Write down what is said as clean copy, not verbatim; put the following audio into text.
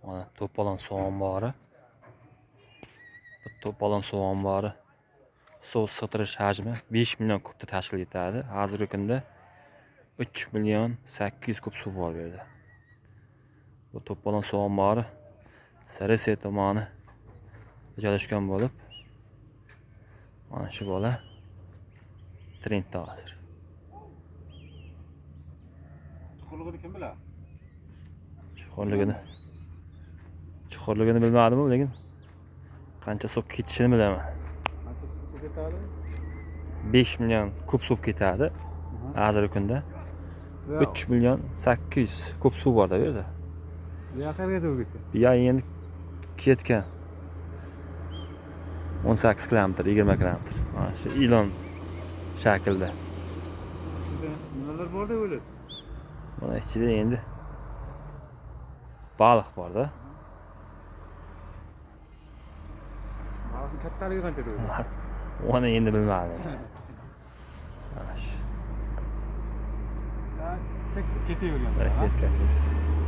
Mana To'polon suv ombori. Bu To'polon suv ombori suv sig'dirish hajmi 5 million kubni tashkil etadi. Hozirgi kunda 3 million 800 kub suv bor bu yerda. Bu To'polon suv ombori Sariosiyo tumani joylashgan bo'lib, mana shu bola trendda hozir. Chuqurligini kim biladi? Chuqurligini bilmadim, lekin qancha suv ketishini bilaman. Qancha suv ketadi? 5 million kub suv ketadi hozirgi kunda. 3 million 800 kub suv borda bu yerda. Bu yoq qayerga to'g'ri ketgan? Bu yoq endi ketgan 18 kilometr, 20 kilometr. Mana shu ilon shaklda. Ichida nimalar bor deb o'ylaysiz? Mana ichida endi baliq borda. Baliqni kattaligi qancha deb o'ylaysiz? Uni endi bilmadim. Mana shu. Tekis ketavergan. Ketgan.